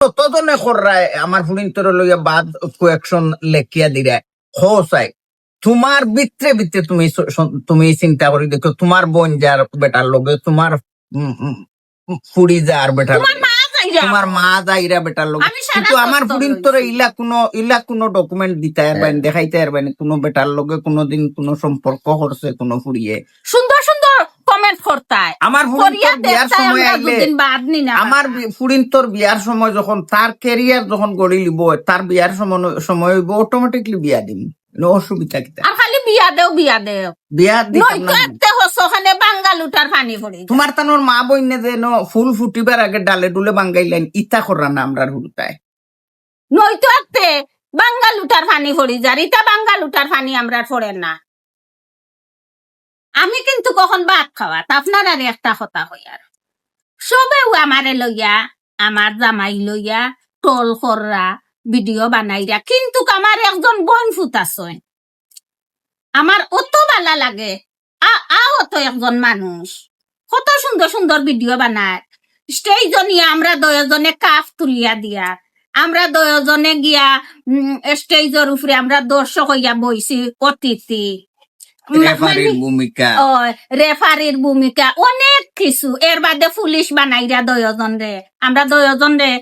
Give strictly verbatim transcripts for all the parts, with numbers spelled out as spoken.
ততজনে কররায় আমার ফুড়িন্তরে লইয়া বাদ কয়েকশন লেখিয়া দিরায়। খো চাই, তুমার ভিতরে ভিতরে তুমি স-, স-, তুমি চিন্তা করি দেখো, তুমার বোন যার বেটার লগে, তুমার, উম, উম, ফুড়ি যার বেটার তুমার লগে, মা যাইরা। তুমার মা যাইরা বেটার লগে। আমি সারা কিন্তু আমার তথ্য ফুড়িন্তরে লইছি। ইলা কোনো, ইলা কোনো document দিতা পারবায় নি, হ্যাঁ। দেখাইতা পারবায় নি, কোনো বেটার লগে কোনোদিন কোনো সম্পর্ক করছে কোনো ফুড়িয়ে। সুন্দর সুন্দর comment করতায়। আমার ফুড়িন্তর করিয়া বিয়ার দেখতায় সময় আমরা আইলে, দুদিন বাদ নি না আমার বাবা। বি-, ফুড়িন্তর বিয়ার সময় যখন তার career যখন গড়ি লিব, তার বিয়ার সময়, সময় অইব, automatically বিয়া দিম। কোনো অসুবিধা কিতা? আর খালি বিয়া দেও, বিয়া দেও। বিয়া দিতাম নয়তো না। এতে হসো খানে বাঙ্গা লুটার পানি পড়ি। তুমার তানোর মা বইনে যেন ফুল ফুটিবার আগে ডালে ডুলে বাঙ্গাইলাইন, ইতা কররা না আমরার হুরুতায়। নয়তো এতে বাঙ্গা লুটার পানি পড়ি যার, ইতা বাঙ্গা লুটার পানি আমরার পড়ে না। আমি কিন্তু কখন ভাত খাওয়াত, আপনারারে একটা কথা কইয়ার। সবেউ আমারে লইয়া, আমার জামাই লইয়া, troll কররা, video বানাইরা। কিন্তু আমার একজন বইন ফুত আছইন, আমার অত বালা লাগে। আ-, আ অত একজন মানুষ, কত সুন্দর সুন্দর video বানায়। Stage নিয়া আমরা দুইওজনে cup তুলিয়া দিয়া, আমরা দুইওজনে গিয়া, উম, stage-র উপরে আমরা দর্শক অইয়া বইছি, অতিথি। মা-, referee-র মানে, ভূমিকা। ও, referee-র ভূমিকা, অনেক কিছু। এর বাদে পুলিশ বানাইরা দুইওজনরে, আমরা দুইওজনরে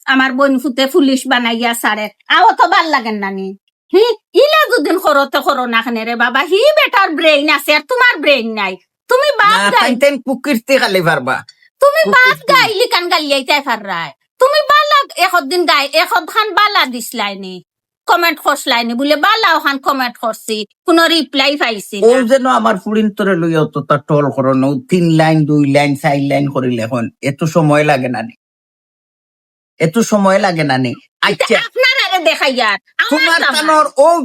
আমার বইন ফুতে পুলিশ বানাইয়া ছাড়ে। আ অত বালা লাগে না নি? হি, ইলা দুদিন করতে করো না কেনে রে বাবা, হি বেটার brain আছে আর তুমার brain নাই। তুমি বাদ না, গাই। তাইন তাইন কুকীর্তি খালি পারবা। তুমি বাদ কুকীর্তি। গাইলি কান গালিয়াইতায় পাররায়। তুমি বালা একদিন গাই, একখান বালা দিছলায় নি। Comment করছলায় নি, বুলে বালা অখান comment করছি, কোনো reply পাইছি না। ও যেন আমার ফুড়িন্তরে লইয়া অততা troll করো না, ও তিন লাইন, দুই লাইন, চাইর লাইন করিলে অখন এত সময় লাগে না নি? এত সময় লাগে না নি? ইতা আচ্ছা। আপনারারে দেখাইয়ার, আমার তুমার জামাই। তানোর ও